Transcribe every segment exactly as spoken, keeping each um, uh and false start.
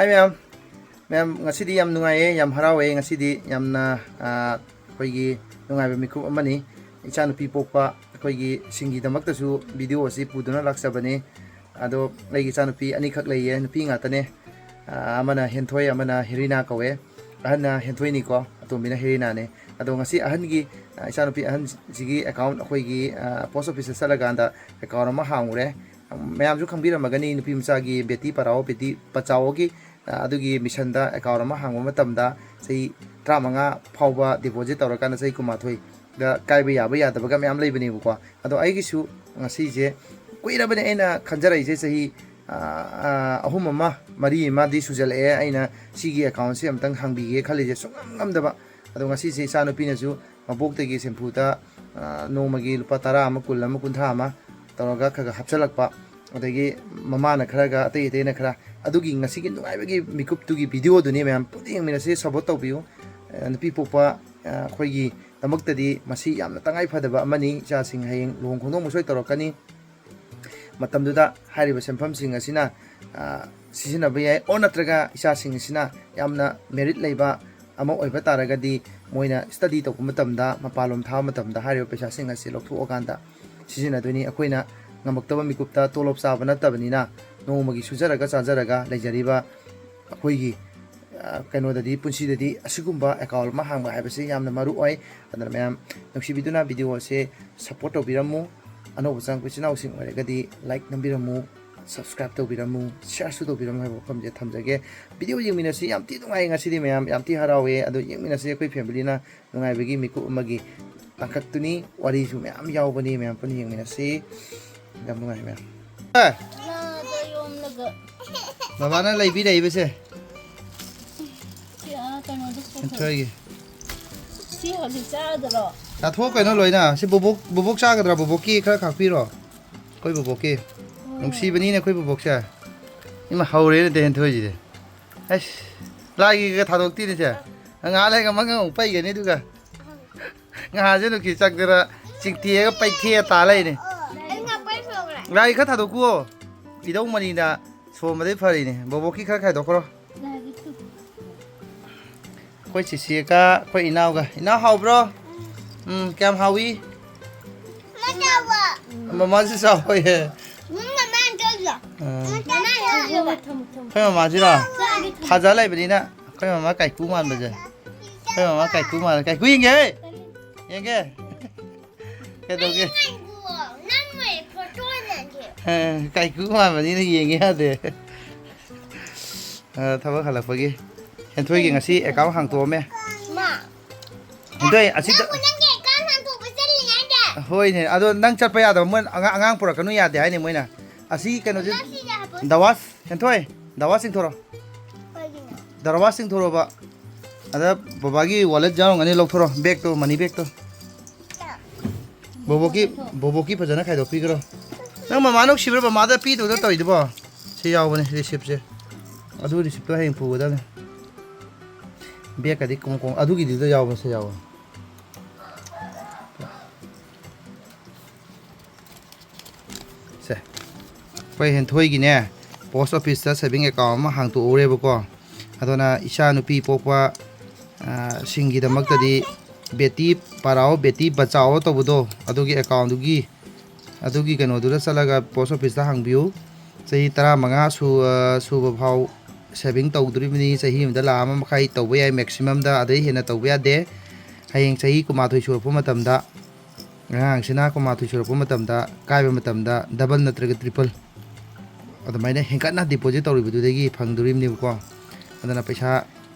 Hi ꯃꯌꯥꯝ, ꯃꯌꯥꯝ ꯉꯁꯤꯗꯤ ꯌꯥꯝ ꯅꯨꯡꯉꯥꯏꯌꯦ, ꯌꯥꯝ ꯍꯔꯥꯎꯋꯦ꯫ ꯉꯁꯤꯗꯤ ꯌꯥꯝꯅ, ꯑ, ꯑꯩꯈꯣꯏꯒꯤ ꯅꯨꯡꯉꯥꯏꯕ ꯃꯤꯀꯨꯞ ꯑꯃꯅꯤ꯫ ꯏꯆꯥꯅꯨꯄꯤ ꯄꯣꯛꯄ ꯑꯩꯈꯣꯏꯒꯤ ꯁꯤꯡꯒꯤꯗꯃꯛꯇꯁꯨ ꯚꯤꯗꯤꯑꯣ ꯑꯁꯤ ꯄꯨꯗꯨꯅ ꯂꯥꯛꯆꯕꯅꯤ꯫ ꯑꯗꯣ ꯑꯩꯒꯤ ꯏꯆꯥꯅꯨꯄꯤ ꯑꯅꯤꯈꯛ ꯂꯩꯌꯦ, ꯅꯨꯄꯤ ꯉꯥꯛꯇꯅꯦ꯫ ꯑ, ꯑꯃꯅ ꯍꯦꯟꯊꯣꯏ, ꯑꯃꯅ ꯍꯦꯔꯤꯅꯥ ꯀꯧꯋꯦ꯫ ꯑꯍꯟꯅ ꯍꯦꯟꯊꯣꯏꯅꯤꯀꯣ, ꯑꯇꯣꯝꯕꯤꯅ ꯍꯦꯔꯤꯅꯥꯅꯦ꯫ ꯑꯗꯣ ꯉꯁꯤ ꯑꯍꯟꯒꯤ, ꯑ, ꯏꯆꯥꯅꯨꯄꯤ ꯑꯍꯟꯁꯤꯒꯤ ꯑꯦꯀꯥꯎꯟ ꯑꯩꯈꯣꯏꯒꯤ, ꯑ, ꯄꯣꯁ ꯑꯣꯐꯤꯁꯇ ꯆꯠꯂꯀꯥꯟꯗ ꯑꯦꯀꯥꯎꯟ ꯑꯃ ꯍꯥꯡꯉꯨꯔꯦ꯫ ꯃꯌꯥꯝꯁꯨ ꯈꯪꯕꯤꯔꯝꯃꯒꯅꯤ, ꯅꯨꯄꯤ ꯃꯆꯥꯒꯤ ꯕꯦꯇꯤ ꯄꯔꯥꯑꯣ ꯕꯦꯇꯤ ꯕꯆꯥꯑꯣꯒꯤ, ꯑ, ꯑꯗꯨꯒꯤ ꯃꯤꯁꯟꯗ ꯑꯦꯀꯥꯎꯟ ꯑꯃ ꯍꯥꯡꯕ ꯃꯇꯝꯗ ꯆꯍꯤ ꯇꯔꯥꯃꯉꯥ ꯐꯥꯎꯕ ꯗꯤꯄꯣꯖꯤꯠ ꯇꯧꯔꯀꯥꯟꯗ ꯆꯍꯤ ꯀꯨꯟꯃꯥꯊꯣꯏꯗ ꯀꯥꯏꯕ ꯌꯥꯕ ꯌꯥꯗꯕꯒ ꯃꯌꯥꯝ ꯂꯩꯕꯅꯦꯕꯀꯣ꯫ ꯑꯗꯣ ꯑꯩꯒꯤꯁꯨ ꯉꯁꯤꯁꯦ ꯀꯨꯏꯔꯕꯅꯦ ꯑꯩꯅ ꯈꯟꯖꯔꯛꯏꯁꯦ, ꯆꯍꯤ, ꯑ, ꯑ, ꯑꯍꯨꯝ ꯑꯃ, ꯃꯔꯤ ꯑꯃꯗꯤ ꯁꯨꯖꯜꯂꯛꯑꯦ ꯑꯩꯅ ꯁꯤꯒꯤ ꯑꯦꯀꯥꯎꯟꯁꯦ ꯑꯝꯇꯪ ꯍꯥꯡꯕꯤꯒꯦ ꯈꯜꯂꯤꯁꯦ, ꯁꯨꯡꯉꯝ ꯉꯝꯗꯕ꯫ ꯑꯗꯣ ꯉꯁꯤꯁꯦ ꯏꯆꯥꯅꯨꯄꯤꯅꯁꯨ ꯃꯕꯣꯛꯇꯒꯤ ꯁꯦꯝꯐꯨꯗ, ꯑ, ꯅꯣꯡꯃꯒꯤ ꯂꯨꯄꯥ ꯇꯔꯥ ꯑꯃ, ꯀꯨꯟ ꯑꯃ, ꯀꯨꯟꯊ꯭ꯔꯥ ꯑꯃ ꯇꯧꯔꯒ ꯈꯔ ꯈꯔ ꯍꯥꯞꯆꯤꯜꯂꯛꯄ, ꯑꯗꯒꯤ ꯃꯃꯥꯅ ꯈꯔꯒ, ꯑꯇꯩ ꯑꯇꯩꯅ ꯈꯔ, ꯑꯗꯨꯒꯤ ꯉꯁꯤꯒꯤ ꯅꯨꯡꯉꯥꯏꯕꯒꯤ ꯃꯤꯀꯨꯞꯇꯨꯒꯤ ꯚꯤꯗꯤꯑꯣꯗꯨꯅꯤ ꯃꯌꯥꯝ ꯄꯨꯟꯅ ꯌꯦꯡꯃꯤꯟꯅꯁꯤ, ꯁꯞꯄꯣꯔꯠ ꯇꯧꯕꯤꯌꯨ꯫ ꯑ, ꯅꯨꯄꯤ ꯄꯣꯛꯄ, ꯑ, ꯑꯩꯈꯣꯏꯒꯤꯗꯃꯛꯇꯗꯤ ꯃꯁꯤ ꯌꯥꯝꯅ ꯇꯉꯥꯏ ꯐꯗꯕ ꯑꯃꯅꯤ꯫ ꯏꯆꯥꯁꯤꯡ ꯍꯌꯦꯡ ꯂꯨꯍꯣꯡ ꯈꯣꯡꯗꯣꯡꯕ ꯁꯣꯏ ꯇꯧꯔꯛꯀꯅꯤ꯫ ꯃꯇꯝꯗꯨꯗ ꯍꯥꯏꯔꯤꯕ ꯁꯦꯟꯐꯝꯁꯤꯡ ꯑꯁꯤꯅ, ꯑ, ꯁꯤꯖꯤꯟꯅꯕ ꯌꯥꯏ, ꯑꯣꯔ ꯅꯠꯇ꯭ꯔꯒ ꯏꯆꯥꯁꯤꯡ ꯑꯁꯤꯅ ꯌꯥꯝꯅ ꯃꯦꯔꯤꯠ ꯂꯩꯕ ꯑꯃ ꯑꯣꯏꯕ ꯇꯥꯔꯒꯗꯤ ꯃꯣꯏꯅ ꯁ꯭ꯇꯗꯤ ꯇꯧꯕ ꯃꯇꯝꯗ, ꯃꯄꯥꯟꯂꯣꯝ ꯊꯥꯕ ꯃꯇꯝꯗ ꯍꯥꯏꯔꯤꯕ ꯄꯩꯁꯥꯁꯤꯡ ꯑꯁꯤ ꯂꯧꯊꯣꯛꯑꯀꯥꯟꯗ ꯁꯤꯖꯤꯟꯅꯗꯣꯏꯅꯤ꯫ ꯑꯩꯈꯣꯏꯅ ꯉꯝꯃꯛꯇꯕ ꯃꯤꯀꯨꯞꯇ ꯇꯣꯂꯣꯞ ꯆꯥꯕ ꯅꯠꯇꯕꯅꯤꯅ ꯅꯣꯡꯃꯒꯤ ꯁꯨꯖꯔꯒ ꯆꯥꯖꯔꯒ ꯂꯩꯖꯔꯤꯕ ꯑꯩꯈꯣꯏꯒꯤ, ꯑ, ꯀꯩꯅꯣꯗꯗꯤ, ꯄꯨꯟꯁꯤꯗꯗꯤ ꯑꯁꯤꯒꯨꯝꯕ ꯑꯦꯀꯥꯎꯟ ꯑꯃ ꯍꯥꯡꯕ ꯍꯥꯏꯕꯁꯤ ꯌꯥꯝꯅ ꯃꯔꯨ ꯑꯣꯏ꯫ ꯑꯗꯨꯅ ꯃꯌꯥꯝ ꯅꯨꯡꯁꯤꯕꯤꯗꯨꯅ ꯚꯤꯗꯤꯑꯣ ꯑꯁꯦ ꯁꯞꯄꯣꯔꯠ ꯇꯧꯕꯤꯔꯝꯃꯨ꯫ ꯑꯅꯧꯕ ꯆꯪꯉꯛꯄ ꯏꯆꯤꯟ ꯏꯅꯥꯎꯁꯤꯡ ꯑꯣꯏꯔꯒꯗꯤ ꯂꯥꯏꯛ ꯅꯝꯕꯤꯔꯝꯃꯨ, ꯁꯕꯁꯀ꯭ꯔꯥꯏꯕ ꯇꯧꯕꯤꯔꯝꯃꯨ, ꯁꯤꯌꯔꯁꯨ ꯇꯧꯕꯤꯔꯝꯃꯨ ꯍꯥꯏꯕ ꯋꯥꯐꯝꯁꯦ ꯊꯝꯖꯒꯦ꯫ ꯚꯤꯗꯤꯑꯣ ꯌꯦꯡꯃꯤꯟꯅꯁꯤ꯫ ꯌꯥꯝ ꯊꯤ ꯅꯨꯡꯉꯥꯏ ꯉꯁꯤꯗꯤ ꯃꯌꯥꯝ, ꯌꯥꯝ ꯊꯤ ꯍꯔꯥꯎꯋꯦ꯫ ꯑꯗꯣ ꯌꯦꯡꯃꯤꯟꯅꯁꯤ ꯑꯩꯈꯣꯏ ꯐꯦꯃꯤꯂꯤꯅ ꯅꯨꯡꯉꯥꯏꯕꯒꯤ ꯃꯤꯀꯨꯞ ꯑꯃꯒꯤ ꯇꯥꯡꯀꯛꯇꯨꯅꯤ꯫ ꯋꯥꯔꯤꯁꯨ ꯃꯌꯥꯝ ꯌꯥꯎꯕꯅꯤ, ꯃꯌꯥꯝ ꯄꯨꯟꯅ ꯌꯦꯡꯃꯤꯟꯅꯁꯤ꯫ ꯌꯥꯝ ꯅꯨꯡꯉꯥꯏ ꯃꯌꯥꯝ꯫ ꯑꯦ! ꯉꯥꯗꯣ ꯌꯣꯝꯂꯒ꯫ ꯕꯕꯥꯅ ꯂꯩꯕꯤꯔꯛꯏꯕꯁꯦ꯫ ꯁꯤ, ꯑꯥ, ꯀꯩꯅꯣꯗ ꯁꯣꯛꯈ꯭ꯔꯦ꯫ ꯍꯦꯟꯊꯣꯏꯒꯤ꯫ ꯁꯤ ꯍꯧꯖꯤꯛ ꯆꯥꯗ꯭ꯔꯣ? ꯆꯥꯊꯣꯛ ꯀꯩꯅꯣ ꯂꯣꯏꯅ꯫ ꯁꯤ ꯕꯣꯕꯣꯛ, ꯕꯣꯕꯣꯛ ꯆꯥꯒꯗ꯭ꯔꯥ? ꯕꯣꯕꯣꯛꯀꯤ ꯈꯔ ꯈꯥꯛꯄꯤꯔꯣ꯫ ꯑꯩꯈꯣꯏ ꯕꯣꯕꯣꯛꯀꯤ꯫ ꯅꯨꯡꯁꯤꯕꯅꯤꯅꯦ ꯑꯩꯈꯣꯏ ꯕꯣꯕꯣꯛꯁꯦ꯫ ꯏꯃꯥ ꯍꯧꯔꯦꯅꯦ ꯇꯦ ꯍꯦꯟꯊꯣꯏꯁꯤꯗꯤ꯫ ꯑꯁ, ꯂꯥꯏꯒꯤꯒ ꯊꯥꯗꯣꯛꯇꯦꯅꯦ ꯁꯦ꯫ ꯉꯥꯏꯍꯥꯛ ꯂꯩꯔꯒ ꯃꯪ ꯑꯃꯨꯛ ꯄꯩꯒꯅꯤ ꯑꯗꯨꯒ꯫ ꯉꯍꯥꯟꯁꯦ ꯅꯨꯡꯁꯤ ꯆꯪꯗꯅ ꯆꯤꯡꯊꯦꯛꯑꯒ ꯄꯩꯊꯦꯛꯑ ꯇꯥ ꯂꯩꯅꯦ꯫ ꯑꯩ ꯉꯥ ꯄꯩꯊꯣꯛꯈ꯭ꯔꯦ꯫ ꯂꯥꯏ ꯈꯔ ꯊꯥꯗꯣꯛꯀꯨꯋꯣ꯫ ꯏꯙꯧ ꯃꯅꯤꯅ ꯊꯣꯡꯕꯗꯤ ꯐꯔꯤꯅꯦ꯫ ꯕꯣꯕꯣꯛꯀꯤ ꯈꯔ ꯈꯥꯏꯗꯣꯛꯈ꯭ꯔꯣ꯫ ꯑꯩꯈꯣꯏ ꯆꯤꯆꯦꯒ ꯑꯩꯈꯣꯏ ꯏꯅꯥꯎꯒ꯫ ꯏꯅꯥꯎ, ꯍꯥꯎꯕ꯭ꯔꯣ? ꯎꯝ, ꯀꯌꯥꯝ ꯍꯥꯎꯏ? ꯃꯃꯥꯁꯨ ꯆꯥꯎꯋꯦ꯫ ꯎꯝ꯫ ꯑꯩꯈꯣꯏ ꯃꯃꯥꯁꯤꯔꯣ? ꯐꯖ ꯂꯩꯕꯅꯤꯅ ꯑꯩꯈꯣꯏ ꯃꯃꯥ ꯀꯥꯏꯀꯨ ꯃꯥꯟꯕꯁꯦ꯫ ꯑꯩꯈꯣꯏ ꯃꯃꯥ ꯀꯥꯏꯀꯨ ꯃꯥꯟꯕ꯫ ꯀꯥꯏꯀꯨ ꯌꯦꯡꯒꯦ, ꯍꯦ! ꯌꯦꯡꯒꯦ꯫ ꯀꯩꯗꯧꯒꯦ? ꯅꯪ ꯉꯥꯏꯈꯨꯑꯣ, ꯅꯪ ꯑꯣꯏ ꯐꯣꯇꯣ ꯅꯝꯒꯦ꯫ ꯑꯦ, ꯀꯥꯏꯀꯨ ꯃꯥꯟꯕꯅꯤꯅ ꯌꯦꯡꯒꯦ ꯌꯥꯗꯦ꯫ ꯑ, ꯊꯕꯛ ꯍꯜꯂꯛꯄꯒꯤ꯫ ꯍꯦꯟꯊꯣꯏꯒꯤ ꯉꯁꯤ ꯑꯦꯀꯥꯎꯟ ꯍꯥꯡꯇꯣꯛꯑꯝꯃꯦ꯫ ꯃꯥ꯫ ꯍꯦꯟꯊꯣꯏ, ꯑꯁꯤꯗ ꯅꯪꯕꯨ ꯅꯪꯒꯤ ꯑꯦꯀꯥꯎꯟ ꯍꯥꯡꯇꯣꯛꯄ ꯆꯠꯂꯤꯉꯩꯗ꯫ ꯍꯣꯏꯅꯦ, ꯑꯗꯣ ꯅꯪ ꯆꯠꯄ ꯌꯥꯗꯕ, ꯃꯣꯏ ꯑꯉꯥꯡ, ꯑꯉꯥꯡ ꯄꯨꯔꯛꯀꯅꯨ ꯌꯥꯗꯦ ꯍꯥꯏꯅꯦ ꯃꯣꯏꯅ꯫ ꯑꯁꯤ ꯀꯩꯅꯣꯁꯦ, ꯃꯥ ꯁꯤꯁꯦ ꯍꯥꯞꯄꯣ꯫ ꯗꯋꯥꯁ, ꯍꯦꯟꯊꯣꯏ, ꯗꯋꯥꯁ ꯆꯤꯡꯊꯣꯔꯛꯑꯣ꯫ ꯀꯩꯒꯤꯅꯣ? ꯗꯔꯋꯥꯁ ꯆꯤꯡꯊꯣꯔꯛꯑꯣꯕ꯫ ꯑꯗ ꯕꯕꯥꯒꯤ ꯋꯥꯂꯦꯠ ꯌꯥꯎꯔꯝꯒꯅꯤ, ꯂꯧꯊꯣꯔꯛꯑꯣ, ꯕꯦꯛꯇꯣ, ꯃꯅꯤ ꯕꯦꯛꯇꯣ꯫ ꯕꯣꯕꯣꯛꯀꯤ, ꯕꯣꯕꯣꯛꯀꯤ ꯐꯖꯅ ꯈꯥꯏꯗꯣꯛꯄꯤꯈ꯭ꯔꯣ꯫ ꯅꯪ ꯃꯃꯥ ꯅꯨꯡꯁꯤꯕ꯭ꯔꯥ? ꯃꯃꯥꯗ ꯄꯤꯗꯧꯗ ꯇꯧꯔꯤꯗꯨꯕꯣ? ꯁꯤ ꯌꯥꯎꯕꯅꯦ ꯔꯤꯁꯤꯞꯁꯦ꯫ ꯑꯗꯨ ꯔꯤꯁꯤꯞꯇꯣ ꯍꯌꯦꯡ ꯄꯨꯒꯗꯕꯅꯦ꯫ ꯕꯦꯛꯀꯗꯤ ꯀꯣꯡ ꯀꯣꯡ ꯑꯗꯨꯒꯤꯗꯨꯗ ꯌꯥꯎꯕꯅꯦ, ꯁꯤ ꯌꯥꯎꯕꯅꯦ꯫ ꯁꯦ, ꯑꯩꯈꯣꯏ ꯍꯦꯟꯊꯣꯏꯒꯤꯅꯦ, ꯄꯣꯁ ꯑꯣꯐꯤꯁꯇ ꯁꯦꯚꯤꯡ ꯑꯦꯀꯥꯎꯟ ꯑꯃ ꯍꯥꯡꯇꯣꯛꯎꯔꯦꯕꯀꯣ꯫ ꯑꯗꯨꯅ ꯏꯆꯥ ꯅꯨꯄꯤ ꯄꯣꯛꯄ, ꯑ, ꯁꯤꯡꯒꯤꯗꯃꯛꯇꯗꯤ ꯕꯦꯇꯤ ꯄꯔꯥꯑꯣ, ꯕꯦꯇꯤ ꯕꯆꯥꯑꯣ ꯇꯧꯕꯗꯣ, ꯑꯗꯨꯒꯤ ꯑꯦꯀꯥꯎꯟꯗꯨꯒꯤ, ꯑꯗꯨꯒꯤ ꯀꯩꯅꯣꯗꯨꯗ ꯆꯠꯂꯒ ꯄꯣꯁ ꯑꯣꯐꯤꯁꯇ ꯍꯥꯡꯕꯤꯌꯨ꯫ ꯆꯍꯤ ꯇꯔꯥꯃꯉꯥ ꯁꯨ-, ꯑ, ꯁꯨꯕ ꯐꯥꯎ ꯁꯦꯚꯤꯡ ꯇꯧꯗꯣꯔꯤꯕꯅꯤ꯫ ꯆꯍꯤ ꯑꯃꯗ ꯂꯥꯈ ꯑꯃ ꯃꯈꯥꯏ ꯇꯧꯕ ꯌꯥꯏ, ꯃꯦꯛꯁꯤꯃꯝꯗ, ꯑꯗꯩ ꯍꯦꯟꯅ ꯇꯧꯕ ꯌꯥꯗꯦ꯫ ꯍꯌꯦꯡ ꯆꯍꯤ ꯀꯨꯟꯃꯥꯊꯣꯏ ꯁꯨꯔꯛꯄ ꯃꯇꯝꯗ, ꯑꯉꯥꯡꯁꯤꯅ ꯀꯨꯟꯃꯥꯊꯣꯏ ꯁꯨꯔꯛꯄ ꯃꯇꯝꯗ, ꯀꯥꯏꯕ ꯃꯇꯝꯗ ꯗꯕꯜ ꯅꯠꯇ꯭ꯔꯒ ꯇ꯭ꯔꯤꯄꯜ ꯑꯗꯨꯃꯥꯏꯅ ꯍꯦꯟꯒꯠꯅ ꯗꯤꯄꯣꯖꯤꯠ ꯇꯧꯔꯤꯕꯗꯨꯗꯒꯤ ꯐꯪꯗꯣꯔꯤꯕꯅꯦꯕꯀꯣ꯫ ꯑꯗꯨꯅ ꯄꯩꯁꯥ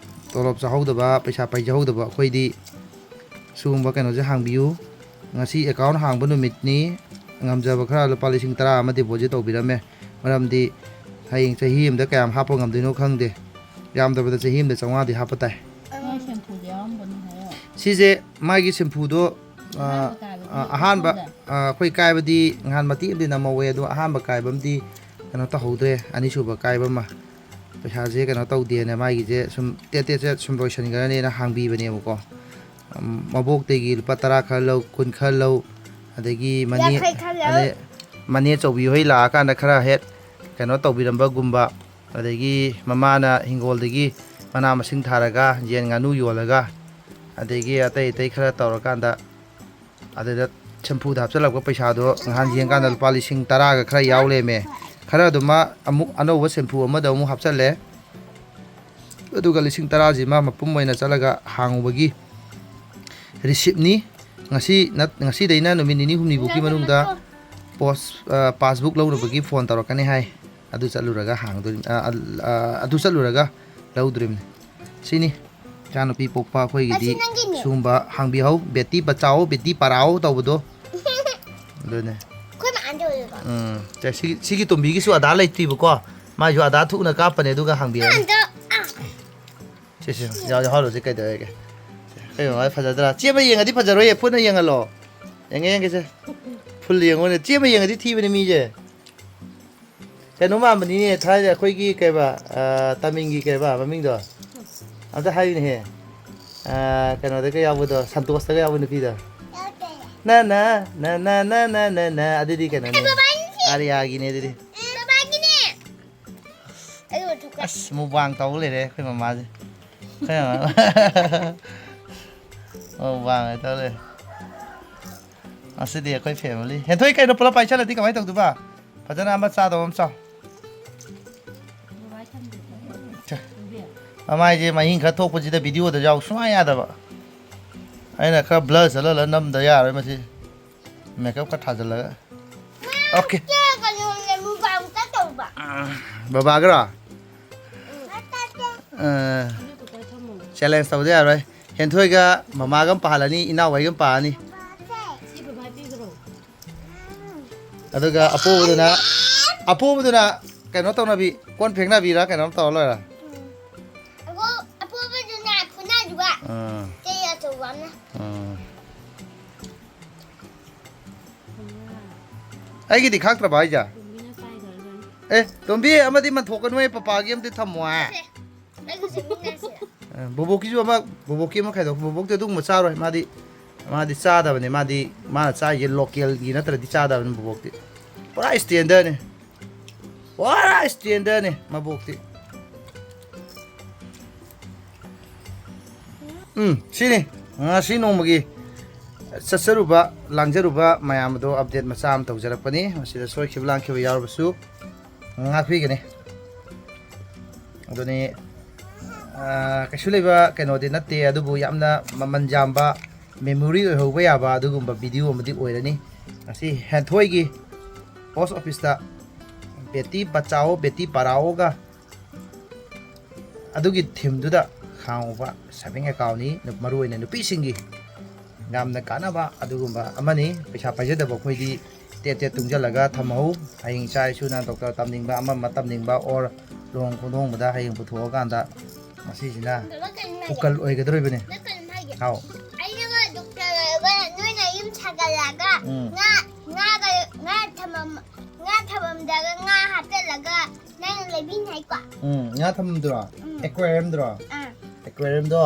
ꯇꯣꯂꯣꯞ ꯆꯥꯍꯧꯗꯕ, ꯄꯩꯁꯥ ꯄꯥꯏꯖꯍꯧꯗꯕ ꯑꯩꯈꯣꯏꯗꯤ ꯁꯤꯒꯨꯝꯕ ꯀꯩꯅꯣꯁꯦ ꯍꯥꯡꯕꯤꯌꯨ꯫ ꯉꯁꯤ ꯑꯦꯀꯥꯎꯟ ꯍꯥꯡꯕ ꯅꯨꯃꯤꯠꯅꯤ꯫ ꯉꯝꯖꯕ ꯈꯔ ꯂꯨꯄꯥ ꯂꯤꯁꯤꯡ ꯇꯔꯥ ꯑꯃ ꯗꯤꯄꯣꯖꯤꯠ ꯇꯧꯕꯤꯔꯝꯃꯦ꯫ ꯃꯔꯝꯗꯤ ꯍꯌꯦꯡ ꯆꯍꯤ ꯑꯃꯗ ꯀꯌꯥꯝ ꯍꯥꯞꯄ ꯉꯝꯗꯣꯏꯅꯣ ꯈꯪꯗꯦ꯫ ꯌꯥꯝꯗꯕꯗ ꯆꯍꯤ ꯑꯃꯗ ꯆꯥꯝꯃꯉꯥꯗꯤ ꯍꯥꯞꯄ ꯇꯥꯏ꯫ ꯅꯣꯏ ꯁꯦꯝꯄꯨꯗꯤ ꯌꯥꯎꯔꯝꯒꯅꯤ ꯍꯥꯏꯌꯣ꯫ ꯁꯤꯁꯦ ꯃꯥꯒꯤ ꯁꯦꯝꯄꯨꯗꯣ, ꯑ, ꯑꯍꯥꯟꯕ ꯀꯥꯏꯕꯗꯤ ꯑ, ꯑꯍꯥꯟꯕ, ꯈꯪꯗꯦ꯫ ꯑ, ꯑꯩꯈꯣꯏ ꯀꯥꯏꯕꯗꯤ ꯅꯍꯥꯟ ꯃꯇꯦꯛ ꯑꯃꯗꯤ ꯅꯝꯍꯧꯋꯦ, ꯑꯗꯣ ꯑꯍꯥꯟꯕ ꯀꯥꯏꯕ ꯑꯃꯗꯤ ꯀꯩꯅꯣ ꯇꯧꯍꯧꯗ꯭ꯔꯦ, ꯑꯅꯤꯁꯨꯕ ꯀꯥꯏꯕ ꯑꯃ꯫ ꯄꯩꯁꯥꯁꯦ ꯀꯩꯅꯣ ꯇꯧꯗꯦꯅ ꯃꯥꯒꯤꯁꯦ ꯁꯨꯝ ꯇꯦꯠ ꯇꯦꯠ ꯇꯦꯠ ꯁꯨꯝ ꯂꯣꯏꯁꯤꯟꯈ꯭ꯔꯅꯦꯅ ꯍꯥꯡꯕꯤꯕꯅꯦꯕꯀꯣ꯫ ꯎꯝ, ꯃꯕꯣꯛꯇꯒꯤ ꯂꯨꯄꯥ ꯇꯔꯥ ꯈꯔ ꯂꯧ, ꯀꯨꯟ ꯈꯔ ꯂꯧ, ꯑꯗꯒꯤ ꯃꯅꯦ-, ꯌꯥꯡꯈꯩ ꯈꯔ ꯂꯧ꯫ ꯑꯗꯩ ꯃꯅꯦ ꯆꯧꯕꯤ ꯍꯣꯏ ꯂꯥꯛꯑꯀꯥꯟꯗ ꯈꯔ ꯍꯦꯛ ꯀꯩꯅꯣ ꯇꯧꯕꯤꯔꯝꯕꯒꯨꯝꯕ, ꯑꯗꯒꯤ ꯃꯃꯥꯅ ꯍꯤꯡꯒꯣꯜꯗꯒꯤ ꯃꯅꯥ ꯃꯁꯤꯡ ꯊꯥꯔꯒ, ꯌꯦꯟ ꯉꯥꯅꯨ ꯌꯣꯜꯂꯒ, ꯑꯗꯒꯤ ꯑꯇꯩ ꯑꯇꯩ ꯈꯔ ꯇꯧꯔꯀꯥꯟꯗ, ꯑꯗꯨꯗ ꯁꯦꯝꯐꯨꯗ ꯍꯥꯞꯆꯤꯜꯂꯛꯄ ꯄꯩꯁꯥꯗꯣ ꯉꯍꯥꯟ ꯌꯦꯡꯀꯥꯟꯗ ꯂꯨꯄꯥ ꯂꯤꯁꯤꯡ ꯇꯔꯥꯒ ꯈꯔ ꯌꯥꯎ ꯂꯩꯔꯝꯃꯦ꯫ ꯈꯔ ꯑꯗꯨꯃ ꯑꯃꯨꯛ ꯑꯅꯧꯕ ꯁꯦꯝꯐꯨ ꯑꯃꯗ ꯑꯃꯨꯛ ꯍꯥꯞꯆꯜꯂꯦ꯫ ꯑꯗꯨꯒ ꯂꯤꯁꯤꯡ ꯇꯔꯥꯁꯤꯃ ꯃꯄꯨꯝ ꯑꯣꯏꯅ ꯆꯠꯂꯒ ꯍꯥꯡꯉꯨꯕꯒꯤ ꯔꯤꯁꯤꯞꯅꯤ꯫ ꯉꯁꯤ ꯅꯠ-, ꯉꯁꯤꯗꯩꯅ ꯅꯨꯃꯤꯠ ꯅꯤꯅꯤ ꯍꯨꯝꯅꯤꯐꯥꯎꯒꯤ ꯃꯅꯨꯡꯗ ꯄꯣꯁ-, ꯑ, ꯄꯥꯁꯕꯨꯛ ꯂꯧꯅꯕꯒꯤ ꯐꯣꯟ ꯇꯧꯔꯛꯀꯅꯤ ꯍꯥꯏ꯫ ꯑꯗꯨ ꯆꯠꯂꯨꯔꯒ ꯍꯥꯡꯗꯣꯔꯤꯕꯅꯤ, ꯑ, ꯑ, ꯑ, ꯑꯗꯨ ꯆꯠꯂꯨꯔꯒ ꯂꯧꯗꯣꯔꯤꯕꯅꯤ꯫ ꯁꯤꯅꯤ ꯏꯆꯥꯅꯨꯄꯤ ꯄꯣꯛꯄ ꯑꯩꯈꯣꯏꯒꯤꯗꯤ꯫ ꯑꯁꯤ ꯅꯪꯒꯤꯅꯦ꯫ ꯁꯤꯒꯨꯝꯕ ꯍꯥꯡꯕꯤꯍꯧ, "ꯕꯦꯇꯤ ꯕꯆꯥꯎ, ꯕꯦꯇꯤ ꯄꯔꯥꯎ" ꯇꯧꯕꯗꯣ꯫ ꯑꯗꯨꯅꯦ꯫ ꯑꯩꯈꯣꯏ ꯃꯥꯅ ꯇꯧꯋꯦꯕ꯫ ꯎꯝ꯫ ꯁꯦ, ꯁꯤꯒꯤ, ꯁꯤꯒꯤ ꯇꯣꯝꯕꯤꯒꯤꯁꯨ ꯑꯙꯥꯔ ꯂꯩꯇ꯭ꯔꯤꯕꯀꯣ꯫ ꯃꯥꯏꯁꯨ ꯑꯙꯥꯔ ꯊꯨꯅ ꯀꯥꯞꯄꯅꯦ, ꯑꯗꯨꯒ ꯍꯥꯡꯕꯤꯔꯅꯤ꯫ ꯑꯗꯣ, ꯑ꯫ ꯁꯦ, ꯁꯦ, ꯌꯥꯎ-, ꯌꯥꯎꯍꯜꯂꯣꯁꯦ, ꯀꯩꯗꯧꯋꯦꯒꯦ? ꯁꯦ, ꯑꯩꯈꯣꯏ ꯃꯃꯥ ꯐꯖꯗ꯭ꯔꯥ? ꯆꯦ ꯑꯃ ꯌꯦꯡꯉꯗꯤ ꯐꯖꯔꯣꯏꯌꯦ, ꯐꯨꯠꯅ ꯌꯦꯡꯍꯜꯂꯣ꯫ ꯌꯦꯡꯉꯦ, ꯌꯦꯡꯒꯦꯁꯦ꯫ ꯐꯨꯜ ꯌꯦꯡꯉꯣꯅꯦ, ꯆꯦ ꯑꯃ ꯌꯦꯡꯉꯗꯤ ꯊꯤꯕꯅꯦ ꯃꯤꯁꯦ꯫ ꯀꯩꯅꯣ ꯃꯥꯟꯕꯅꯤꯅꯦ, ꯊꯥꯏꯅ ꯑꯩꯈꯣꯏꯒꯤ ꯀꯩꯕ, ꯑ, ꯇꯥꯃꯤꯜꯒꯤ ꯀꯩꯕ ꯃꯃꯤꯡꯗꯣ? ꯑꯝꯇ ꯍꯥꯏꯌꯨꯅꯦꯍꯦ꯫ ꯑ, ꯀꯩꯅꯣꯗꯒ ꯌꯥꯎꯕꯗꯣ, ꯁꯟꯇꯣꯁꯇꯒ ꯌꯥꯎꯕ ꯅꯨꯄꯤꯗꯣ꯫ ꯅ, ꯅ, ꯅ, ꯅ꯫ ꯑꯗꯨꯗꯤ ꯀꯩꯅꯣꯅꯦ꯫ ꯑꯩ ꯕꯕꯥꯒꯤꯅꯦ꯫ ꯑꯥꯔꯤꯌꯥꯒꯤꯅꯦ ꯑꯗꯨꯗꯤ꯫ ꯑꯦ, ꯕꯕꯥꯒꯤꯅꯦ꯫ ꯑꯩ ꯑꯣꯟꯊꯣꯛꯀꯦ꯫ ꯑꯁ, ꯃꯨꯛꯕꯥꯡ ꯇꯧ ꯂꯩꯔꯦ ꯑꯩꯈꯣꯏ ꯃꯃꯥꯁꯦ꯫ ꯑꯩꯈꯣꯏ ꯃꯃꯥ-, ꯃꯨꯛꯕꯥꯡ ꯇꯧ ꯂꯩꯔꯦ꯫ ꯉꯁꯤꯗꯤ ꯑꯩꯈꯣꯏ family꯫ ꯍꯦꯟꯊꯣꯏ, ꯀꯩꯅꯣ ꯄꯨꯂꯞ ꯄꯥꯏꯁꯜꯂꯗꯤ ꯀꯃꯥꯏꯅ ꯇꯧꯗꯣꯏꯕ? ꯐꯖꯅ ꯑꯃ ꯆꯥꯗꯧꯕ ꯑꯃ ꯆꯥꯎ꯫ ꯃꯃꯥꯏꯁꯦ ꯃꯍꯤꯡ ꯈꯔ ꯊꯣꯛꯄꯁꯤꯗ videoꯗ ꯌꯥꯎ ꯁꯨꯡꯌꯥ ꯌꯥꯗꯕ꯫ ꯑꯩꯅ ꯈꯔ blur ꯆꯠꯍꯜꯂ ꯅꯝꯗ ꯌꯥꯔꯣꯏ ꯃꯁꯤ꯫ Makeup ꯈꯔ ꯊꯥꯖꯤꯜꯂꯒ꯫ Okay꯫ ꯆꯦ, ꯀꯩꯅꯣ, ꯂꯦꯕꯨ ꯄꯥꯝ ꯆꯠꯇꯧꯕ꯫ ꯕꯕꯥꯒꯔꯣ? ꯎꯝ꯫ ꯑ, challenge ꯇꯧꯗ ꯌꯥꯔꯣꯏ꯫ ꯍꯦꯟꯊꯣꯏꯒ ꯃꯃꯥꯒ ꯑꯃ ꯄꯥꯍꯜꯂꯅꯤ, ꯏꯅꯥꯎ ꯍꯣꯏꯒ ꯑꯃ ꯄꯥꯍꯜꯂꯅꯤ꯫ ꯑꯗꯨꯒ ꯑꯄꯣꯕꯗꯨꯅ, ꯑꯄꯣꯕꯗꯨꯅ ꯀꯩꯅꯣ ꯇꯧꯅꯕꯤ, ꯀꯣꯟ ꯐꯦꯡꯅꯕꯤꯔ ꯀꯩꯅꯣꯝ ꯇꯧꯔ ꯂꯣꯏꯔꯦ꯫ ꯑꯄꯣ-, ꯑꯄꯣꯕꯗꯨꯅ ꯐꯨꯅꯗꯨꯕ꯫ ꯎꯝ꯫ ꯆꯩ ꯑꯆꯧꯕ ꯑꯃꯅ꯫ ꯎꯝ꯫ ꯑꯩꯒꯤꯗꯤ ꯈꯥꯛꯇ꯭ꯔꯕ ꯍꯥꯏꯁꯦ? ꯑꯦ, ꯇꯣꯝꯕꯤ, ꯑꯃꯗꯤ ꯃꯟꯊꯣꯛꯀꯅꯨꯍꯦ, ꯄꯄꯥꯒꯤ ꯑꯃꯗꯤ ꯊꯝꯃꯣ ꯍꯥꯏ꯫ ꯑꯩꯒꯤ ꯆꯤꯡꯃꯤꯟꯅꯁꯤꯔ? ꯑ, ꯕꯣꯕꯣꯛꯀꯤꯁꯨ ꯑꯃ, ꯕꯣꯕꯣꯛꯀꯤ ꯑꯃ ꯈꯥꯏꯗꯣꯛ꯫ ꯕꯣꯕꯣꯛꯇꯤ ꯑꯗꯨꯒꯨꯝꯕ ꯆꯥꯔꯣꯏ꯫ ꯃꯥꯗꯤ, ꯃꯥꯗꯤ ꯆꯥꯗꯕꯅꯦ꯫ ꯃꯥꯗꯤ, ꯃꯥꯅ ꯆꯥꯔꯤꯁꯦ localꯒꯤ ꯅꯠꯇ꯭ꯔꯗꯤ ꯆꯥꯗꯕꯅꯤ ꯕꯣꯕꯣꯛꯇꯤ꯫ ꯄꯨꯔꯥ standardꯅꯦ꯫ ꯄꯨꯔꯥ ꯁ꯭ꯇꯦꯟꯗꯔꯅꯤ ꯃꯕꯣꯛꯇꯤ꯫ ꯎꯝ, ꯁꯤꯅꯤ ꯉꯁꯤ ꯅꯣꯡꯃꯒꯤ ꯆꯠꯆꯔꯨꯕ, ꯂꯥꯡꯖꯔꯨꯕ ꯃꯌꯥꯝ ꯑꯗꯣ ꯑꯞꯗꯦꯠ ꯃꯆꯥ ꯑꯃ ꯇꯧꯖꯔꯛꯄꯅꯤ꯫ ꯃꯁꯤꯗ ꯁꯣꯏꯈꯤꯕ ꯂꯥꯟꯈꯤꯕ ꯌꯥꯎꯔꯕꯁꯨ ꯉꯥꯛꯄꯤꯒꯅꯤ꯫ ꯑꯗꯨꯅꯤ, ꯑꯥ, ꯀꯩꯁꯨ ꯂꯩꯕ ꯀꯩꯅꯣꯗꯤ ꯅꯠꯇꯦ, ꯑꯗꯨꯕꯨ ꯌꯥꯝꯅ ꯃꯃꯜ ꯌꯥꯝꯕ, ꯃꯦꯃꯣꯔꯤ ꯑꯣꯏꯍꯧꯕ ꯌꯥꯕ ꯑꯗꯨꯒꯨꯝꯕ ꯚꯤꯗꯤꯑꯣ ꯑꯃꯗꯤ ꯑꯣꯏꯔꯅꯤ꯫ ꯉꯁꯤ ꯍꯦꯟꯊꯣꯏꯒꯤ ꯄꯣꯁ ꯑꯣꯐꯤꯁꯇ "ꯕꯦꯇꯤ ꯕꯆꯥꯑꯣ, ꯕꯦꯇꯤ ꯄꯔꯥꯑꯣꯒ" ꯑꯗꯨꯒꯤ ꯊꯤꯝꯗꯨꯗ ꯍꯥꯡꯉꯨꯕ ꯁꯦꯚꯤꯡ ꯑꯦꯀꯥꯎꯟꯅꯤ, ꯃꯔꯨꯑꯣꯏꯅ ꯅꯨꯄꯤꯁꯤꯡꯒꯤ ꯌꯥꯝꯅ ꯀꯥꯟꯅꯕ ꯑꯗꯨꯒꯨꯝꯕ ꯑꯃꯅꯤ꯫ ꯄꯩꯁꯥ ꯄꯥꯏꯖꯗꯕ ꯑꯩꯈꯣꯏꯗꯤ ꯇꯦꯠ ꯇꯦꯠ ꯇꯨꯡꯁꯤꯜꯂꯒ ꯊꯝꯍꯧ꯫ ꯍꯌꯦꯡ ꯏꯆꯥ ꯏꯁꯨꯅ ꯗꯣꯛꯇꯔ ꯇꯝꯅꯤꯡꯕ, ꯑꯃ ꯑꯃ ꯇꯝꯅꯤꯡꯕ, ꯑꯣꯔ ꯂꯨꯍꯣꯡ ꯈꯣꯡꯗꯣꯡꯕꯗ ꯍꯌꯦꯡ ꯄꯨꯊꯣꯛꯑꯀꯥꯟꯗ ꯃꯁꯤꯁꯤꯅ ꯗꯣꯂꯔ ꯀꯩꯅꯣ ꯍꯥꯏꯒꯦ? ꯎꯀꯜ ꯑꯣꯏꯒꯗꯧꯔꯤꯕꯅꯦ꯫ ꯗꯣꯂꯔ ꯀꯩꯅꯣ ꯍꯥꯏꯒꯦ? ꯍꯥꯎ꯫ ꯑꯩꯅꯒ ꯗꯣꯛꯇꯔ ꯑꯣꯏꯔꯒ ꯅꯣꯏꯅ ꯌꯨꯝ ꯁꯥꯒꯠꯂꯛꯑꯒ ꯎꯝ꯫ ꯉꯥ, ꯉꯥꯒ, ꯉꯥ ꯊꯝꯃꯝ-, ꯉꯥ ꯊꯝꯃꯝꯗꯒ ꯉꯥ ꯍꯥꯞꯆꯜꯂꯒ ꯅꯪꯅ ꯂꯩꯕꯤꯅꯤ ꯍꯥꯏꯀꯣ? ꯎꯝ, ꯉꯥ ꯊꯝꯐꯝꯗꯨꯔꯣ? ꯎꯝ꯫ ꯑꯦꯀ꯭ꯋꯥꯔꯤꯌꯝꯗꯨꯔꯣ? ꯑꯥ꯫ ꯑꯦꯀ꯭ꯋꯥꯔꯤꯌꯝꯗꯣ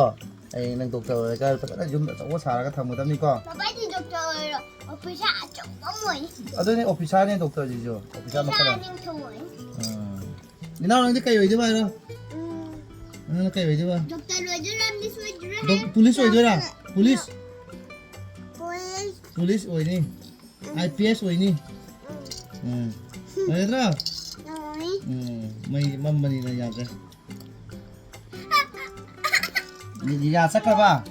ꯍꯌꯦꯡ ꯅꯪ ꯗꯣꯛꯇꯔ ꯑꯣꯏꯔꯒ ꯐꯖꯅ ꯌꯨꯝ ꯑꯆꯧꯕ ꯁꯥꯔꯒ ꯊꯝꯒꯗꯕꯅꯤꯀꯣ? ꯄꯄꯥꯗꯤ ꯗꯣꯛꯇꯔ ꯑꯣꯏꯔꯣ, ꯑꯣꯐꯤꯁꯥꯔ ꯑꯆꯧꯕ ꯑꯃ ꯑꯣꯏꯅꯤ꯫ ꯑꯗꯨꯅꯦ, ꯑꯣꯐꯤꯁꯥꯔꯅꯦ ꯗꯣꯛꯇꯔꯁꯤꯁꯨ꯫ ꯑꯣꯐꯤꯁꯥꯔ ꯃꯈꯜ ꯑꯃ꯫ ꯑꯣꯐꯤꯁꯥꯔ ꯅꯤꯡꯊꯧ ꯑꯣꯏꯅꯤ꯫ ꯎꯝ꯫ ꯏꯅꯥꯎ, ꯅꯪꯗꯤ ꯀꯩ ꯑꯣꯏꯗꯣꯏꯕ ꯍꯥꯏꯔꯣ? ꯎꯝ꯫ ꯅꯪꯅ ꯀꯩ ꯑꯣꯏꯗꯣꯏꯕ? ꯗꯣꯛꯇꯔ ꯑꯣꯏꯗꯣꯏꯔꯥ, ꯃꯤꯁ ꯑꯣꯏꯗꯣꯏꯔꯥ? ꯗꯣꯛ-, ꯄꯨꯂꯤꯁ ꯑꯣꯏꯗꯣꯏꯔꯥ? ꯄꯨꯂꯤꯁ? ꯄꯨꯂꯤꯁ꯫ ꯄꯨꯂꯤꯁ ꯑꯣꯏꯅꯤ꯫ ꯑꯥꯏ ꯄꯤ ꯑꯦꯁ ꯑꯣꯏꯅꯤ꯫ ꯎꯝ꯫ ꯑꯣꯏꯒꯗ꯭ꯔꯣ? ꯑꯣꯏ꯫ ꯎꯝ, ꯃꯩ ꯃꯝꯕꯅꯤꯅ ꯌꯥꯗ꯭ꯔꯦ꯫ ꯌꯥ ꯆꯠꯈ꯭ꯔꯕ?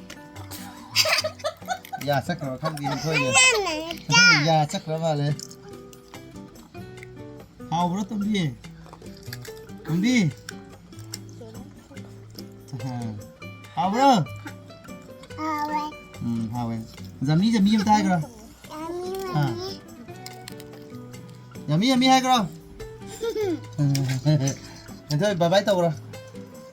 ꯌꯥ ꯆꯠꯈ꯭ꯔꯕ ꯈꯪꯗꯦ, ꯍꯦꯟꯊꯣꯏꯒꯤ꯫ ꯌꯥ ꯆꯠꯈ꯭ꯔ ꯃꯥꯜꯂꯦ꯫ ꯍꯥꯎꯕ꯭ꯔꯣ, ꯇꯣꯝꯕꯤ? ꯇꯣꯝꯕꯤ? ꯑꯍ꯫ ꯍꯥꯎꯕ꯭ꯔꯣ? ꯍꯥꯎꯋꯦ꯫ ꯎꯝ, ꯍꯥꯎꯋꯦ꯫ ꯖꯝꯃꯤ, ꯖꯝꯃꯤ ꯑꯝꯇ ꯍꯥꯏꯈ꯭ꯔꯣ꯫ ꯌꯥꯝꯃꯤ, ꯑꯥ꯫ ꯌꯥꯝꯃꯤ꯫ ꯌꯥꯝꯃꯤ, ꯌꯥꯝꯃꯤ ꯍꯥꯏꯈ꯭ꯔꯣ꯫ ꯍꯦꯟꯊꯣꯏ, bye bye ꯇꯧꯈ꯭ꯔꯣ꯫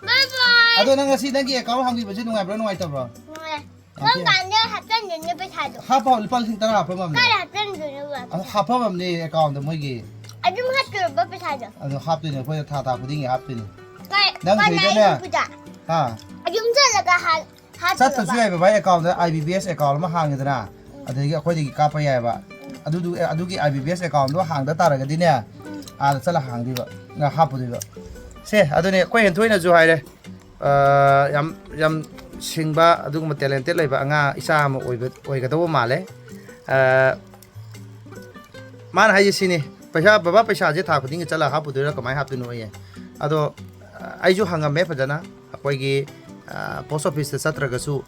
Bye bye꯫ ꯑꯗꯣ ꯅꯪ ꯉꯁꯤ ꯅꯪꯒꯤ ꯑꯦꯀꯥꯎꯟ ꯍꯥꯡꯕꯤꯕꯁꯦ ꯅꯨꯡꯉꯥꯏꯕ꯭ꯔꯣ, ꯅꯨꯡꯉꯥꯏꯇꯕ꯭ꯔꯣ? ꯅꯨꯡꯉꯥꯏ꯫ ꯀꯔꯝ ꯀꯥꯟꯗ ꯍꯥꯞꯆꯟꯗꯣꯏꯅꯣ ꯄꯩꯁꯥꯗꯣ? ꯍꯥꯞꯄꯣ, ꯂꯨꯄꯥ ꯂꯤꯁꯤꯡ ꯇꯔꯥ ꯍꯥꯞꯄꯝꯃꯕꯅꯦ꯫ ꯀꯥꯏꯗ ꯍꯥꯞꯆꯟꯗꯣꯏꯅꯣꯕ? ꯑꯗꯣ ꯍꯥꯞꯄꯝꯃꯕꯅꯦ ꯑꯦꯀꯥꯎꯟꯗ ꯃꯣꯏꯒꯤ꯫ ꯑꯗꯨꯝ ꯍꯥꯞꯇꯣꯏꯔꯣꯕ ꯄꯩꯁꯥꯗꯣ? ꯑꯗꯣ ꯍꯥꯞꯇꯣꯏꯅꯦ, ꯑꯩꯈꯣꯏꯅ ꯊꯥ ꯊꯥ ꯈꯨꯗꯤꯡꯒꯤ ꯍꯥꯞꯇꯣꯏꯅꯦ꯫ ꯀꯥꯏ-, ꯅꯪ ꯀꯅꯥꯏ ꯁꯤꯗꯅꯦ꯫ ꯅꯨꯄꯤꯗ? ꯍꯥ? ꯑꯗꯨꯝ ꯆꯠꯂꯒ ꯍꯥ-, ꯍꯥꯞꯇꯣꯏꯔꯣꯕ? ꯆꯠꯇ꯭ꯔꯁꯨ ꯌꯥꯏ ꯕꯕꯥ, ꯑꯦꯀꯥꯎꯟꯗ ꯑꯥꯏ ꯕꯤ ꯕꯤ ꯑꯦꯁ ꯑꯦꯀꯥꯎꯟ ꯑꯃ ꯍꯥꯡꯉꯦꯗꯅ, ꯎꯝ꯫ ꯑꯗꯒꯤ ꯑꯩꯈꯣꯏꯗꯒꯤ ꯀꯥꯞꯄ ꯌꯥꯏꯑꯕ꯫ ꯎꯝ꯫ ꯑꯗꯨꯗꯨ-, ꯑꯗꯨꯒꯤ ꯑꯥꯏ ꯕꯤ ꯕꯤ ꯑꯦꯁ ꯑꯦꯀꯥꯎꯟꯗꯣ ꯍꯥꯡꯗ ꯇꯥꯔꯒꯗꯤꯅꯦ, ꯎꯝ꯫ ꯑꯥꯗ ꯆꯠꯂ ꯍꯥꯡꯗꯣꯏꯕ, ꯉꯥ ꯍꯥꯞꯄꯨꯗꯣꯏꯕ꯫ ꯁꯦ, ꯑꯗꯨꯅꯦ ꯑꯩꯈꯣꯏ ꯍꯦꯟꯊꯣꯏꯅꯁꯨ ꯍꯥꯏꯔꯦ, ꯑ, ꯌꯥꯝ, ꯌꯥꯝ ꯁꯤꯡꯕ, ꯑꯗꯨꯒꯨꯝꯕ talented ꯂꯩꯕ ꯑꯉꯥꯡ ꯏꯆꯥ ꯑꯃ ꯑꯣꯏꯕ, ꯑꯣꯏꯒꯗꯧꯕ ꯃꯥꯜꯂꯦ꯫ ꯑ, ꯃꯥꯅ ꯍꯥꯏꯁꯦ ꯁꯤꯅꯤ, "ꯄꯩꯁꯥ, ꯕꯕꯥ, ꯄꯩꯁꯥꯁꯦ ꯊꯥ ꯈꯨꯗꯤꯡꯒꯤ ꯆꯠꯂ ꯍꯥꯞꯄꯨꯗꯣꯏꯔꯥ, ꯀꯃꯥꯏꯅ ꯍꯥꯞꯇꯣꯏꯅꯣ?" ꯑꯌꯦ꯫ ꯑꯗꯣ, ꯑ, ꯑꯩꯁꯨ ꯍꯪꯉꯝꯃꯦ ꯐꯖꯅ꯫ ꯑꯩꯈꯣꯏꯒꯤ, ꯑ, post office ꯇ ꯆꯠꯇ꯭ꯔꯒꯁꯨ,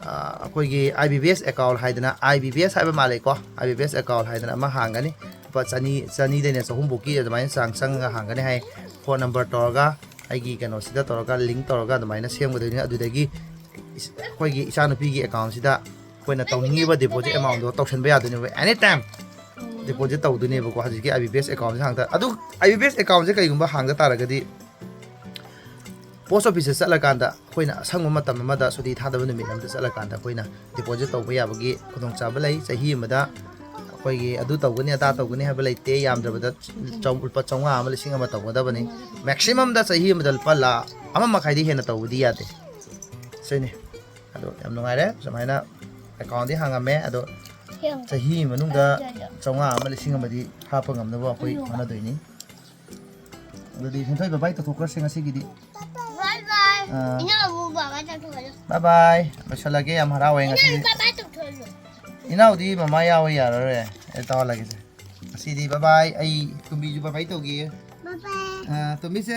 ꯑ, ꯑꯩꯈꯣꯏꯒꯤ I B B S account ꯍꯥꯏꯗꯅ, I B B S ꯍꯥꯏꯕ ꯃꯥꯜꯂꯦꯀꯣ, I B B S account ꯍꯥꯏꯗꯅ ꯑꯃ ꯍꯥꯡꯒꯅꯤ꯫ ꯂꯨꯄꯥ ꯆꯅꯤ, ꯆꯅꯤꯗꯩꯅ ꯆꯍꯨꯝ ꯐꯥꯎꯀꯤ ꯑꯗꯨꯃꯥꯏꯅ ꯆꯥꯡ ꯆꯪꯉꯒ ꯍꯥꯡꯒꯅꯤ ꯍꯥꯏ꯫ Phone number ꯇꯧꯔꯒ, ꯑꯩꯒꯤ ꯀꯩꯅꯣꯁꯤꯗ ꯇꯧꯔꯒ, link ꯇꯧꯔꯒ ꯑꯗꯨꯃꯥꯏꯅ ꯁꯦꯝꯒꯗꯣꯏꯅꯤ꯫ ꯑꯗꯨꯗꯒꯤ ꯏꯁ-, ꯑꯩꯈꯣꯏꯒꯤ ꯏꯆꯥꯅꯨꯄꯤꯒꯤ account ꯁꯤꯗ ꯑꯩꯈꯣꯏꯅ ꯇꯧꯅꯤꯡꯉꯤꯕ deposit amount ꯗꯣ ꯇꯧꯁꯟꯕ ꯌꯥꯗꯣꯏꯅꯦꯕ, any time deposit ꯇꯧꯗꯣꯏꯅꯦꯕꯀꯣ꯫ ꯍꯧꯖꯤꯛꯀꯤ I B B S account ꯁꯦ ꯍꯥꯡꯗ, ꯑꯗꯨ I B B S account ꯁꯦ ꯀꯩꯒꯨꯝꯕ ꯍꯥꯡꯗ ꯇꯥꯔꯒꯗꯤ, post office ꯇ ꯆꯠꯂꯀꯥꯟꯗ, ꯑꯩꯈꯣꯏꯅ ꯑꯁꯪꯕ ꯃꯇꯝ ꯑꯃꯗ, ꯁꯨꯇꯤ ꯊꯥꯗꯕ ꯅꯨꯃꯤꯠ ꯑꯃꯗ ꯆꯠꯂꯀꯥꯟꯗ ꯑꯩꯈꯣꯏꯅ deposit ꯇꯧꯕ ꯌꯥꯕꯒꯤ ꯈꯨꯗꯣꯡꯆꯥꯕ ꯂꯩ꯫ ꯆꯍꯤ ꯑꯃꯗ ꯑꯩꯈꯣꯏꯒꯤ ꯑꯗꯨ ꯇꯧꯒꯅꯤ, ꯑꯗꯥ ꯇꯧꯒꯅꯤ ꯍꯥꯏꯕ ꯂꯩꯇꯦ꯫ ꯌꯥꯝꯗ꯭ꯔꯕꯗ ꯆꯧ-, ꯂꯨꯄꯥ ꯆꯥꯝꯃꯉꯥ ꯑꯃ, ꯂꯤꯁꯤꯡ ꯑꯃ ꯇꯧꯒꯗꯕꯅꯤ꯫ Maximum ꯗ ꯆꯍꯤ ꯑꯃꯗ ꯂꯨꯄꯥ ꯂꯥꯈ ꯑꯃ ꯃꯈꯥꯏꯗꯤ ꯍꯦꯟꯅ ꯇꯧꯕꯗꯤ ꯌꯥꯗꯦ꯫ ꯁꯤꯅꯤ꯫ ꯑꯗꯣ ꯌꯥꯝ ꯅꯨꯡꯉꯥꯏꯔꯦ꯫ ꯁꯨꯃꯥꯏꯅ account ꯗꯤ ꯍꯥꯡꯉꯝꯃꯦ꯫ ꯑꯗꯣ ꯆꯍꯤ ꯃꯅꯨꯡꯗ ꯆꯥꯝꯃꯉꯥ ꯑꯃ, ꯂꯤꯁꯤꯡ ꯑꯃꯗꯤ ꯍꯥꯞꯄ ꯉꯝꯅꯕ ꯑꯩꯈꯣꯏ ꯍꯣꯠꯅꯗꯣꯏꯅꯤ꯫ ꯑꯗꯨꯗꯤ ꯍꯦꯟꯊꯣꯏ bye bye ꯇꯧꯊꯣꯛꯈ꯭ꯔꯁꯦ ꯉꯁꯤꯒꯤꯗꯤ꯫ Bye bye꯫ ꯑꯥ꯫ ꯏꯅꯥꯎꯕꯨ bye bye ꯇꯧꯊꯣꯛꯍꯜꯂꯣ꯫ Bye bye꯫ ꯂꯣꯏꯁꯤꯜꯂꯒꯦ, ꯌꯥꯝ ꯍꯔꯥꯎꯋꯦ ꯉꯁꯤꯗꯤ꯫ ꯏꯅꯥꯎ bye bye ꯇꯧꯊꯣꯛꯍꯜꯂꯣ꯫ ꯏꯅꯥꯎꯗꯤ ꯃꯃꯥ ꯌꯥꯎꯋꯦ, ꯌꯥꯔꯔꯣꯏ꯫ ꯑꯩ ꯇꯧꯍꯜꯂꯒꯦꯁꯦ꯫ ꯉꯁꯤꯗꯤ bye bye꯫ ꯑꯩ ꯇꯨꯝꯕꯤꯁꯨ bye bye ꯇꯧꯈꯤꯒꯦ꯫ Bye bye꯫ ꯑꯥ, ꯇꯨꯝꯕꯤꯁꯦ꯫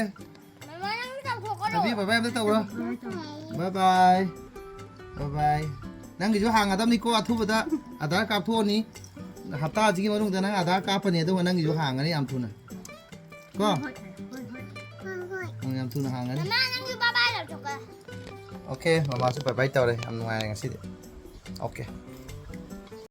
ꯃꯃꯥ ꯅꯪ ꯇꯧꯊꯣꯛꯀꯅꯨ꯫ ꯇꯨꯝꯕꯤ bye bye ꯑꯝꯇ ꯇꯧꯔꯣ꯫ Bye bye꯫ Bye bye꯫ Bye bye꯫ ꯅꯪꯒꯤꯁꯨ ꯍꯥꯡꯒꯗꯕꯅꯤꯀꯣ ꯑꯊꯨꯕꯗ꯫ ꯑꯙꯥꯔ ꯀꯥꯞꯊꯣꯛꯑꯅꯤ꯫ ꯍꯞꯇꯥꯁꯤꯒꯤ ꯃꯅꯨꯡꯗ ꯅꯪ ꯑꯙꯥꯔ ꯀꯥꯞꯄꯅꯤ, ꯑꯗꯨꯒ ꯅꯪꯒꯤꯁꯨ ꯍꯥꯡꯒꯅꯤ ꯌꯥꯝ ꯊꯨꯅ꯫ ꯀꯣ? ꯍꯣꯏ, ꯍꯣꯏ, ꯍꯣꯏ꯫ ꯎꯝ, ꯌꯥꯝ ꯊꯨꯅ ꯍꯥꯡꯒꯅꯤ꯫ ꯃꯃꯥ, ꯅꯪꯁꯨ bye bye ꯇꯧꯊꯣꯛꯀ꯫ Okay, ꯃꯃꯥꯁꯨ bye bye ꯇꯧꯔꯦ꯫ ꯌꯥꯝ ꯅꯨꯡꯉꯥꯏꯔꯦ ꯉꯁꯤꯗꯤ꯫ Okay꯫